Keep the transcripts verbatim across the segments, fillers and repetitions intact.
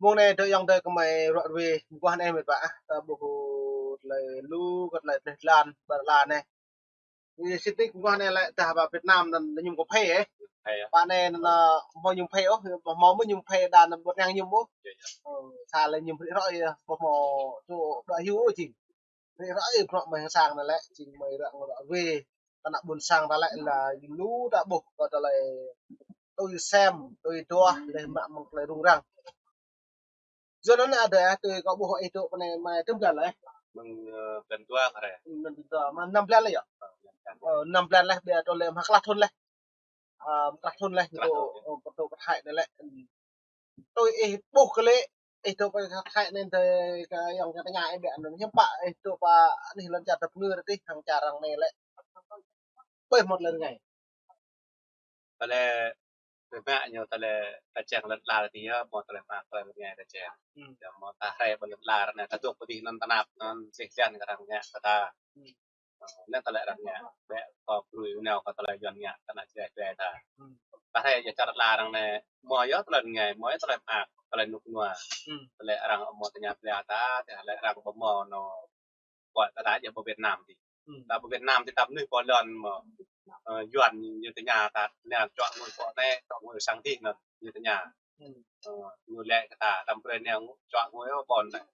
Mông anai dŏ ayŏng adơi gơmơi ruă ruê, mơguah anai mĕt wa ah, ta ƀuh tơlơi lu, kơ tơlơi pơneh blan, ƀar la anai. Ih, sĭt nik mơguah anai lĕ dah pơ Việt Nam anŭn ñu kơphê ĕh. Phê ah. Pơ anai anŭn, ơ, hmâo ñu phê ôh, hmâo mơ̆ ñu phê đa anŭn ƀu nang ñu ôh. Ơ, sa lĕ ñu rĭ rŏ ih, ƀu hmâo čô đuaĭ hyu ôh jing. Rĭ rŏ ih bruă mơ̆ng sang anai lĕ, jing mơi ruă ruă ruê. Kơ ană ƀôn sang ta lĕ la jing lu ta ƀuh kơ tơlơi tui sem, tui duah, lĕ mă mơ̆ng tơlơi rŭng răng. Yua anŭn adơi ah, tui kâo ƀuh ih dŏ pơ anai mă tơm blan lĕ. Mơ̆ng, ơ, blan dua kơ rĕ. Blan dua, mă năm blan lĕ yơh. Ơ, năm blan. Ơ, năm blan lĕ, ƀiă tơlơi mă klah thun lĕ. Ơ, klah thun lĕ, klah thun, ơ, pơtô pơthai anai lĕ. Tui ih ƀuh kơ lĕ, ih dŏ pơ Thái anai dơi kơ ayŏng kơ tơña ih ƀiă anŭn hiư̆m pă ih dŏ pơ anih lŏn čar ta pơngư rơdih hăng čar arăng anai lĕ. Ƀơi mơ̆t lĕ rơngai. Tơlơi pơmă ñu tơlơi ta čang lŏn ala ti yơh, mơ̆ tơlơi mă tơlơi rơngai ta čang. Hmm. Yơh mơ̆ ta hrơi ƀơi lŏn ala anai ta dŏ pơ dih anŭn tơnap anŭn sih jan kơ arăng ngă kơ ta. Hmm. Ơ, anŭn tơlơi arăng ngă, ƀĕ kơ brui nao kơ tơlơi Yuan ngă, kơ ană Jrai ƀĕ ta. Hmm. Ta hrơi yơh čar ala arăng anai, mơ̆ yơh tơlơi rơngai, mơ̆ yơh tơlơi mơak, tơlơi rơnŭk rơnua. Hmm. Tơlơi arăng mơ̆ tơña ƀĕ ta, tơlơi arăng ƀu mơ̆ anŭn, ƀuăt ta ta yơh pơ Việt Nam ti. Hmm. Ta pơ Việt Nam ti ta mơnuih pô lŏn mơ̆, ơ, Yuan ñu tơña ta, anai čuă ngui pô anai, čuă ngui sang ti anŭn, ñu tơña. Hmm. Ơ, ñu lĕ kơ ta, ta brơi anai čuă ngui ƀôn anai.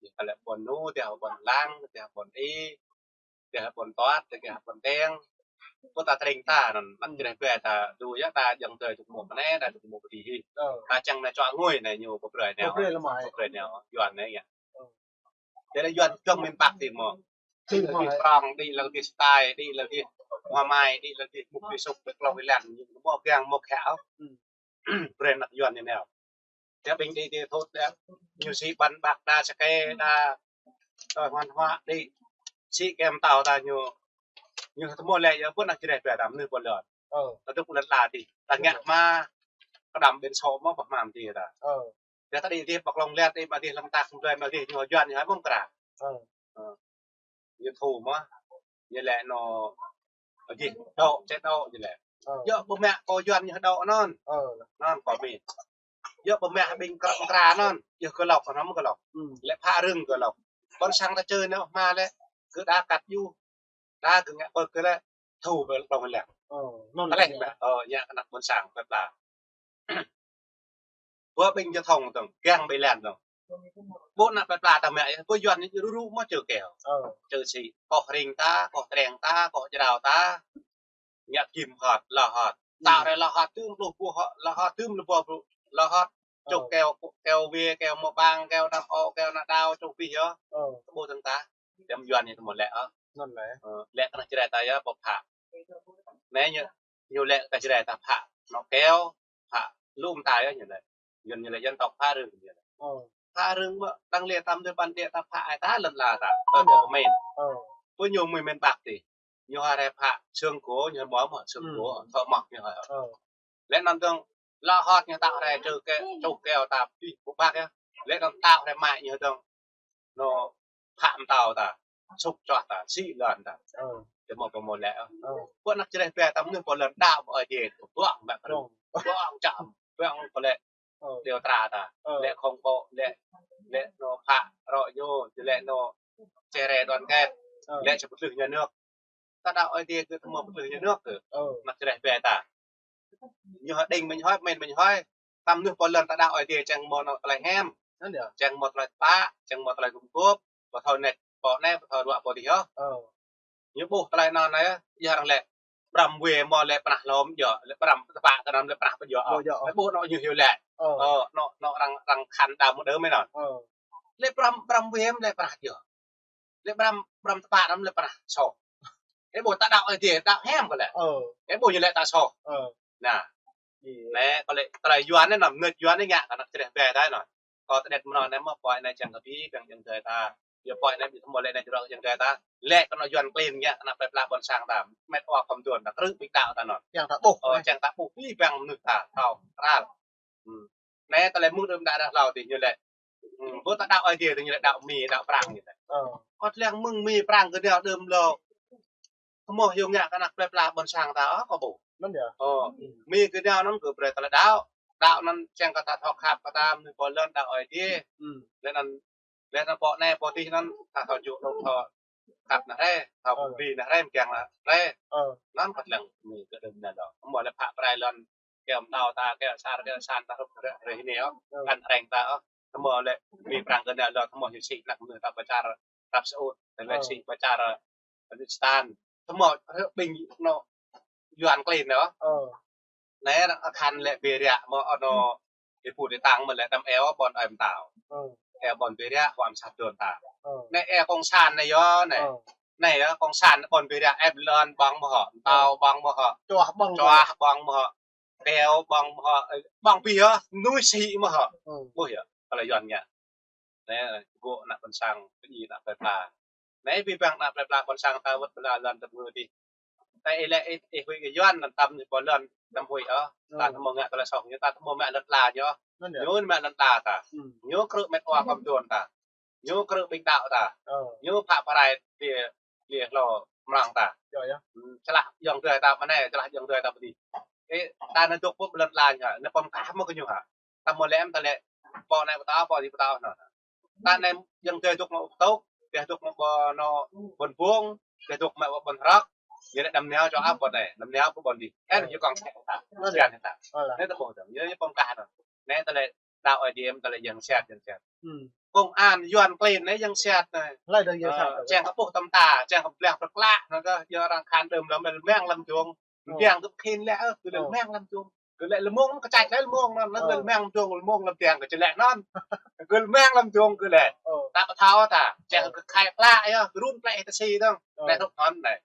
Ñu kơ lĕ ƀôn nu, tơdah ƀôn lang, tơdah ƀôn i, tơdah ƀôn tuăt, tơdah ƀôn teng. Pô ta tring ta anŭn, anŭn Jrai ƀĕ ta, dŏ yơh ta jăng tơi čŭk mơ̆ anai, ta čŭk mơ̆ pơ dih hĭ. Ơ. Ta čang anai čuă ngui anai ñu pô brơi anai. Pô brơi lĕ mơ̆. Pô brơi anai, Yuan anai yơh. Ơ. Tơlơi Yuan dŏ mĭn păk ti mơ̆. Ti mơ̆. Đĭ lăng dih prong, đĭ lăng dih stai, đĭ lăng dih hoa mai, đĭ lăng dih mŭk dih sŭk, đĭ klong đĭ lăn, ñu mơ̆ kiăng mơ̆ khă. Hmm. Brơi ană Yuan ñu nao. Tơdah ƀing đĭ ti thut đa, ñu sĭ ƀăn ƀak đa sơkê đa, ơ, hoan hoa đĭ, sĭ kem tao ta ñu, ñu tơmơ̆ lĕ yơh pơ ană Jrai ƀĕ ta mơnuih pô lŏn. Ơ. Ta dŏ lŏn ala ti, ta ngă mă, kơđăm ƀing sô mơ̆ pơhmam ti ta. Ơ. Tơdah ta đĭ dih pơ klong lĕ, đĭ mă dih lăm tah sum dơi mă dih ñu Yuan ñu hai mơ̆ng kra. Ơ. Ơ. Ñu thu mơ̆. Ñu lĕ anŭn, dih dŏ, čĕ dŏ, ñu lĕ. Ơ. Yơh ƀu mă kơ Yuan ñu dŏ anŭn. Ơ. Anŭn kơ mi. Yơh ƀu mă ƀing kra, kra anŭn. Yơh kơ lŏk, anŭn mơ̆ kơ lŏk. Hmm. Lĕ phă rưng kơ lŏk. Ƀôn sang ta čơi anŭn mă lĕ, kơ đa kăt yua. Đa kơ ngă pơ kơ lĕ, thu ƀơi klong lĕ. Ơ, anŭn lĕ. Ơ, ñu kơ ană ƀôn sang plơi pla. Ƀơi ƀing jơthong tơ̆ng, kiăng ƀơi lăn tơ̆ng. Ƀu ană plơi pla ta mă yơh, ƀơi Yuan ñu rŭ rŭ mơ̆ čơ keo. Ơ. Čơ sĭ, koh ring ta, koh treng ta, koh jrao ta. Ngă kim hot, lo hot. Tao rai lo hot tơm pluh buh hot, lo hot tơm lơbô bru, lo hot. Ơ. Čŭk keo, keo wê, keo mơbang, keo nam ô, keo na đao, čŭk bih yơh. Ơ. Ƀu tơ̆ng ta. Đam Yuan ñu tơmơ̆ lĕ, ơ. Anŭn lĕ. Ơ, lĕ kơ ană Jrai ta yơh, ƀu phă. Anai ñu, ñu lĕ kơ Jrai ta phă. Anŏ keo, phă lŏm ta yơh ñu lĕ. Yuan ñu lĕ dân tộc phá rừng ñu lĕ. Ơ. Phá rừng mơ̆, đang lĕ tam dơi bản địa ta phă ai ta lŏn ala ta. Ơ, ơ, kơ mĭn. Ơ. Ƀơi ñu mơi mĭn ƀak ti. Ñu hă rai phă xương gỗ, ñu mơ̆ mơ̆ xương gỗ, thợ mộc ñu hă. Ơ. Lĕ anŭn tơ̆ng, lo hot ñu tao rai čơ keo, čŭk keo ta pih ƀu ƀak yơh. Lĕ anŭn tao rai mă ñu tơ̆ng. Anŏ phă mơtâo ta, sŭk čuah ta, sĭ lŏn ta. Ơ. Tơmơ̆ pơmơ̆ lĕ. Ơ. Ƀơi ană Jrai ƀĕ ta mơnuih pô lŏn đaŏ ơi dih, ƀuh mă kơ rŭng. Ƀuh čăm, ƀuh pơlĕ. Ơ. Điều tra ta. Ơ. Lĕ khŏng ƀô̆, lĕ, lĕ anŏ phă rŏ ñu, lĕ anŏ Jrai đoàn kết. Ơ. Lĕ čơpơtlưh nhà nước. Ta đaŏ ơi dih kơ tơmơ̆ pơtlưh nhà nước kơ. Ơ. Ană Jrai ƀĕ ta. Ñu hă đing mĭn hơi, mĭn mĭn hơi. Ta mơnuih pô lŏn ta đaŏ ơi dih čang mơ̆ anŏ tơlơi hiam. Anŭn yơh. Čang mơ̆ tơlơi tơpă, čang mơ̆ tơlơi gum gôp, pơthâo net, pô net, pơthâo ruă pô dih yơh. Ơ. Ñu ƀuh tơlơi anŭn anai, yơh arăng lĕ. Pram wê mơ̆ lĕ pơnah lŏm yơh, lĕ pram tơpă kơ anŭn lĕ pơnah pơjŏ. Pơjŏ. Lĕ ƀuh anŏ ñu hyu lĕ. Ơ. Ơ, anŏ, anŏ arăng, arăng khăn đam mơ̆ đơ̆m anŭn. Ơ. Lĕ pram, pram wê lĕ pơnah yơh. Lĕ pram, pram tơpă anŭn lĕ pơnah soh. Ơ ƀuh ta đaŏ ơi dih, đaŏ hiam kơ lĕ. Ơ. Ơ ƀuh ñu lĕ ta soh. Ơ. Anai. Ih. Lĕ kơ lĕ, tơlơi Yuan anai anăm, ngă Yuan anai ngă kơ ană Jrai ƀĕ ta anŭn. Kơ tơdet mơnơ̆ng anai mơ̆ pô anai čang kơ ƀing, ƀing jing dơi ta. Yơh pô anai ƀing tơmơ̆ lĕ anai jrŏk jing dơi ta. Lĕ kơ anŏ Yuan klin ngă kơ ană plơi pla ƀôn sang ta. Mĕt wa khŏm duôn ta krư̆ ƀing đaŏ ta anŭn. Yang ta ƀuh. Ơ, čang ta ƀuh ƀing mơnuih ta, thâo, kral. Hmm. Anai tơlơi mơ̆ng đưm đă đah hlâo dih ñu lĕ. Hmm, ƀu ta đaŏ ơi dih dih ñu lĕ đaŏ Mi, đaŏ Prang ñu lĕ. Ơ. Kơ tơlơi mơ̆ng Mi Prang kơ đaŏ đưm lŏ. Kơ mơ̆ yua ngă kơ ană plơi pla ƀôn sang ta, ơ, kơ ƀuh. Anŭn yơh. Ơ, Mi kơ đaŏ anŭn kơ brơi tơlơi đaŏ. Đaŏ anŭn čang kơ ta thâo khăp kơ ta mơnuih pô lŏn đaŏ Ơi Adai. Lĕ anŭn, lĕ anŭn pô anai pô adih anŭn ta thâo djơ̆ lŏm thâo khăp anŭn rai, thâo bơni anŭn rai, mơ̆ng kiăng anŭn rai. Anŭn kơtlăng mơnuih kơ đơ̆m anŭn đaŏ. Hmâo lĕ phă prai lŏn, kơ mơtao ta, kơ asar, kơ asan ta hrup rĕ rĕ hĭ anai ôh. Kăn rĕng ta ôh. Hmâo lĕ mơnuih prăng kơ anŭn lŏn, hmâo hĭ sĭ anŭn mơnuih ta pơčar Arab Saudi, tơlơi sĭ pơčar Pakistan. Hmâo ƀing anŭn Yuan klin anŭn. Anai arăng akhan lĕ Biria mơ̆ anŭn, ih pŭ ti tang mơ̆ lĕ đăm eo ƀôn ơi mơtao. Eo ƀôn Biria huam sat dôn ta. Anai eo cộng sản anai yơh anai. Anai yơh cộng sản ƀôn Biria eo lŏn ƀơ̆ng mơ̆ hŏ, mơtao ƀơ̆ng mơ̆ hŏ. Čuah ƀơ̆ng mơ̆ hŏ. Čuah ƀơ̆ng mơ̆ hŏ. Peo ƀơ̆ng mơ̆ hŏ. Ƀơ̆ng pih yơh, mơnuih sĭ mơ̆ hŏ. Ƀuh yơh, tơlơi Yuan ngă. Anai, gơ̆ ană ƀôn sang, pơdjai ană plơi pla. Anai, abih bang ană plơi pla ƀôn sang ta wơ̆t pơla lŏn tơmơ̆ dih. Ta ih lĕ ih, ih huĭ kơ Yuan lŏn tơm ñu pô lŏn tơm huĭ ôh. Ta tơmơ̆ ngă tơlơi soh ñu, ta tơmơ̆ mă lŏn tla ñu. Ñu mă lŏn tla ta. Ñu krư̆ met wa kơm dôn ta. Ñu krư̆ ƀing đaŏ ta. Ñu phă prai dih, dih hlô mrang ta. Čơlah ayŏng adơi ta mơ̆ng anai, čơlah ayŏng adơi ta pơ dih. Ê, ta anai dŏ pơ lŏn tla ñu hă, anai pơm kah mơ̆ kơ ñu hă. Ta mơ̆ lĕ, ta lĕ, pô anai pơtao, pô adih pơtao anŭn. Ta anai ayŏng adơi dŏ mơ̆ pơtao, dih dŏ mơ̆ pơ anŭn ƀôn bông, dih dŏ mơ̆ pơ ƀôn hrŏk. Ñu lĕ đăm nao čô ăp pơ anai, đăm nao pơ ƀôn dih. Ê, ñu kông sek ta. Sian ta. Anai ta ƀuh dơ̆ng, ñu, ñu pơm kah anŭn. Anai ta lĕ đaŏ Ơi Adai, ta lĕ yang sat, yang sat. Công an Yuan klin anai yang sat anai. Čang kơ ƀuh tơm ta, čang kơ blah pơklă, anŭn kơ yơh arăng khan đơ̆m lăm, lăm mơ̆ng lăm dông. Mơ̆ng gơ̆ khĭn lĕ, ơ, gơ̆ lĕ mơ̆ng lăm dông. Gơ̆ lĕ lơmông kơ čăt lĕ lơmông anŭn, anŭn gơ̆ lơmông lăm dông, lăm tiang kơ čơlĕ anŭn. Gơ̆ lơmông lăm dông gơ̆ lĕ. Ta pơthâo ta, čang kơ khai klă yơh, gơ̆ run klĕ ta sĭ dơ̆ng. Lĕ hrŏk anŭn lĕ.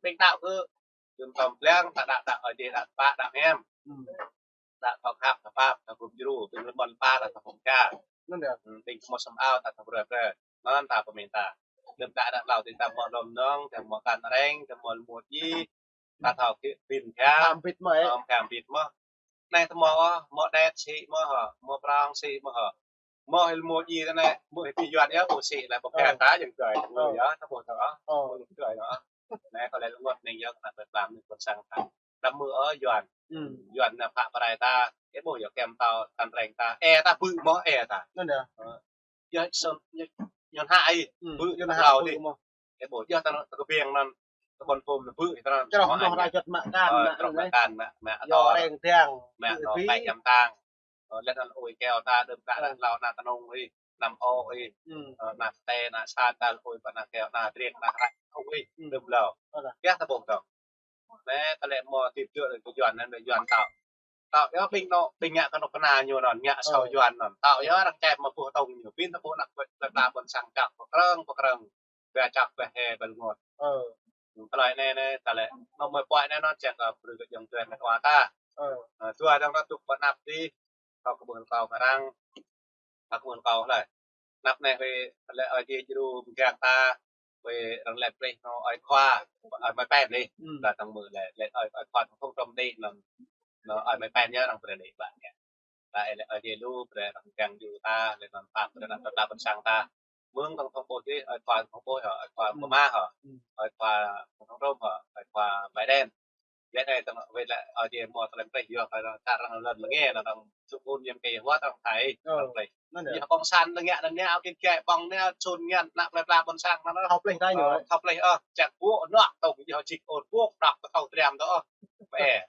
Ƀing đaŏ kơ, yun tơm blang, ta đaŏ, đaŏ Ơi Adai, đaŏ pă, đaŏ hiam. Đaŏ thâo khăp, thâo pap, thâo gum djru, ƀing lơmon pa, ta thâo pơm čar. Ƀing hmâo sơm ao, ta thâo brơi brơi. Anŭn ta pơmĭn ta. Đơ̆m đaŏ đaŏ hlâo, ta hmâo lŏm nong, ta hmâo kăn reng, ta hmâo lơmô djai, ta thâo kơ pin kham. Kham bit mơ̆, ê? Kham bit mơ̆. Anai ta hmâo, hmâo đet sĭ mơ̆ hŏ, hmâo prong sĭ mơ̆ hŏ. Hmâo hil mô djai ta anai, hmâo hil pi Yuan yơh, ƀu sĭ lĕ ƀu kham ta, yang dơi, yang dơi yơh, ta ƀu thâo, ƀu yang dơi yơh. Anai kơ lĕ lơngot ning yơh, kơ ană plơi pla mơnuih ƀôn sang ta. Đăm mơ̆ ơ Yuan. Yuan anai phă prai ta, ê ƀuh yơh kơ mơtao, kăn reng ta, ê ta bư̆ mơ̆ ê ta. Anŭn yơh. Yơh, sơm, yơh, Yuan hă ih, bư̆, Yuan hă hlâo bư̆ dih. Ê ƀuh, yơh ta anŭn, ta kơ ƀing anŭn, ta ƀôn phung anŭn bư̆, ta anŭn. Čroh mơ̆ ra jot mă kăn, mă, čroh mă kăn, mă, mă, yơh, reng tiang, mă, bư̆, anŭn, pi. Pai jam tang. Ơ, lĕ anŭn ơi keo ta, đơ̆m đaŏ đaŏ hlâo ană tơnung ih, năm ô ih, ơ, ană tê, ană sa ta, ơi pơ ană keo, ană driêk, ană hrăk, ung ih, đơ̆m hlâo. Yơh ta ƀuh dơ̆ng. Anai, ta lĕ hmâo tip djơ̆ lĕ kơ Yuan anŭn lĕ Yuan tao. Tao yơh ƀing anŭn, ƀing ngă kơnuk kơna ñu anŭn, ngă asâo Yuan anŭn. Tao yơh arăng čem mă ƀuh tông ñu. Ƀing ta ƀuh ană plơi pla ƀôn sang čăk pơkrơ̆ng, pơkrơ̆ng. Ba čăk ba hê ba lơngot. Tơlơi anai anai, ta lĕ, anŭn mơi puai anai anŭn čang kơ brơi kơ ayŏng adơi met wa ta. Ơ, dua ayŏng adơi tŭk pơ anăp dih, kâo kơ ƀuh kâo kơ arăng. Kâo kơ ƀuh kâo lĕ. Anăp anai huĭ lĕ Ơi Adai djru mơ̆ng kiăng ta. Huĭ arăng lĕ plih anŭn ơi khua, ơi mơi pen dih. Ta tơ̆ng mơ̆ lĕ, lĕ ơi, ơi khua tơ̆ng tơ̆ng trôm dih anŭn. Anŭn ơi mơi pen yơh arăng brơi dih ƀă ngă. Ta ê lĕ Ơi Adai lu brơi arăng kiăng djru ta, lĕ anŭn pap brơi ană plơi pla ƀôn sang ta. Mơ̆ng tơ̆ng tơ̆ng ƀuh dih, ơi khua tơ̆ng ƀuh hŏ, ơi khua pơma hŏ, ơi khua tơ̆ng trôm hŏ, ơi khua Biden. Lĕ anai tơ̆ng wơ̆t lĕ Ơi Adai hmâo tơlơi plih yơh kơ ta arăng lŏn lơnge anŭn arăng suk un yem kơ yơh wơ̆t arăng thâo. Arăng plih. Yơh cộng sản lĕ ngă anŭn nao kơ kiăng ƀơ̆ng nao čun ngăn ană plơi pla ƀôn sang anŭn. Thâo plih ta ñu. Ơ, thâo plih ơ, čang ƀuh anŏ tông yơh čik ôn ƀuh đăp kơ thâo triam tơ ơ. Ƀe.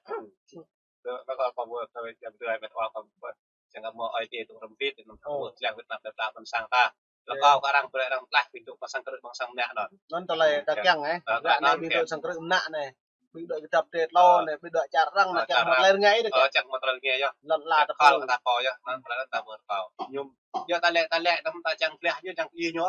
Tơ, tơ kơ kơ ƀuh tơ jam dua met wa kơ ƀuh. Čang kơ hmâo Ơi Adai tŭ rơmbit, anŭn ƀuh čang wơ̆t ană plơi pla ƀôn sang ta. Lĕ kâo kơ arăng brơi arăng tlaih ƀing tŭ pơ sang krư̆ ƀôn sang mơnă anŭn. Anŭn tơlơi ta kiăng, ê. Ră anai ƀing tŭ sang krư̆ mơnă anai. Ƀing dŏ kơdăp dêh tlô anai, ƀing dŏ čar arăng anai, čang mă tơlơi rơngai dih. Ơ, čang mă tơlơi rơngai yơh. Lŏn la ta pô. Kâo kơ ta pô yơh, anŭn tơlơi ta ƀuh kâo. Ñu, yơh ta lĕ, ta lĕ, đăm ta čang tlaih yơh, čang kơ ih ñu.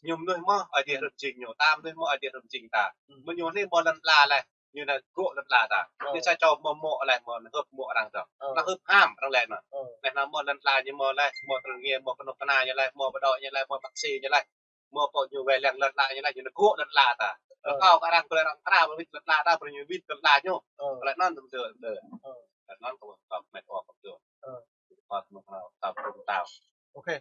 Ñu mơnuih mơ̆, Ơi Adai rơ̆m jing ñu, ta mơnuih mơ̆, Ơi Adai rơ̆m jing ta. Mơ̆ ñu anai mơ̆ lŏn la lĕ. Ñu anai gơ̆ lŏn la ta. Ñu sa čô mơ̆ mơ̆ lĕ mơ̆ hưp mơ̆ arăng dơ̆ng. Anŭn hưp ham arăng lĕ anŭn. Lĕ anŭn mơ̆ lŏn la ñu mơ̆ lĕ, mơ̆ tơlơi rơngai mơ̆ kơnuk kơna ñu lĕ, mơ̆ pơdŏ ñu lĕ, mơ̆ bác sĩ ñu lĕ, mơ̆ pô ñu wai lăng lŏn la ñu lĕ, ñu anai gơ̆ lŏn la ta. Kâo kơ arăng brơi arăng kra brơi wĭt lŏn la ta, brơi ñu wĭt lŏn la ñu. Lĕ anŭn tơm tơm dơ̆. Lĕ anŭn kâo kơ met wa kơ tơm. Kâo kơ met wa kơ tơm. Ôkê.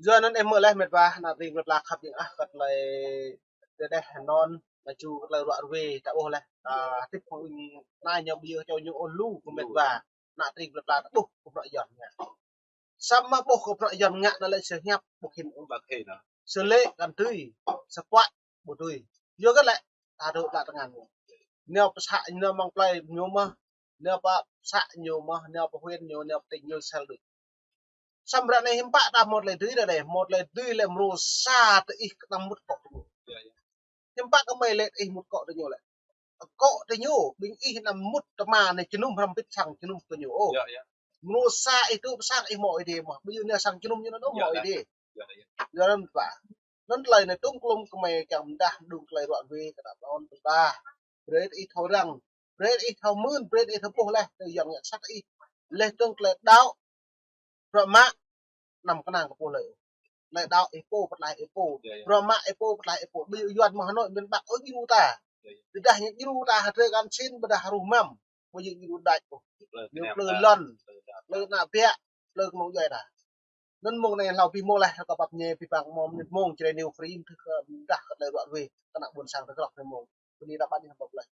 Yua anŭn ih hmư̆ laih met wa, ană ƀing plơi pla khăp jing ah, kơ tơlơi dêh dêh anŭn, mă ču kơ tơlơi ruă ruê, ta ƀuh laih, ta hơdip hăng ƀing anai ñu ƀu djơ̆ čô ñu ôh lu kơ met wa. ană tring plơi pla ta ƀuh kơ bruă Yuan ngă. Samơ̆ ƀuh kơ bruă Yuan ngă anŭn lĕ sơ hiăp ƀu khĭn ôh. Ƀu khĭn ôh. Sơ lĕ kăn tui, sơ puă ƀu tui. Yua kơ lĕ, ta dŏ plă tơngan. Nao pơ să, nao mơ̆ng plơi ñu mơ̆n, nao pơ să ñu mơ̆n, nao pơ huyện ñu, nao pơ tỉnh ñu sel đuč. Samơ̆ ră anai hiư̆m pă ta hmâo tơlơi dưi ră anai, hmâo tơlơi dưi lĕ mrô sa tơ ih kơnăm mŭt akŏ tơ ñu. Hiư̆m pă kơmơi lĕ ih mŭt akŏ tơ ñu lĕ. Akŏ tơ ñu, ƀing ih anăm mŭt tơma anai jơnum hrăm bĭt sang jơnum tơ ñu ôh. Mrô sa ih tŭ pơ sang ih hmâo Ơi Adai mơ̆n. Ƀu djơ̆ nao sang jơnum ñu anŭn ôh hmâo Ơi Adai. Yua anŭn pă. Anŭn tơlơi anai tŭm klum kơmơi kiăng pơdah mơdung tơlơi ruă ruê kơ ană ƀôn ƀôn ta. Brơi ih thâo răng, brơi ih thâo mưn, brơi ih thâo ƀuh leh, tơ Yuan ngă sat ih. Leh dơ̆ng tơlơi đaŏ, bruă mă, anăm kơnang kơ pô lơi. Tơlơi đaŏ ih pô, pơtlaih ih pô. Bruă mă ih pô, pơtlaih ih pô. Ƀu djơ̆ Yuan mơ̆ng Hà Nội, miền Bắc ôh djru ta. Tơdah ñu djru ta hơdrơi kăn sin, ƀôdah ruh măm. Ƀu djơ̆ djru đač ôh. Ñu plơi lŏn, plơi ană biă, plơi kơnung djuai ta. Anŭn mông anai hlâo ƀing mơ̆ng leh, kơ pap ñe, ƀing păng mơ̆ng mơnit mông, Jrai New Free, tơ kơ dah kơ tơlơi ruă ruê kơ ană ƀôn sang tơ krŏk anai mông. Bơni ta ƀă ñu hơbăp leh.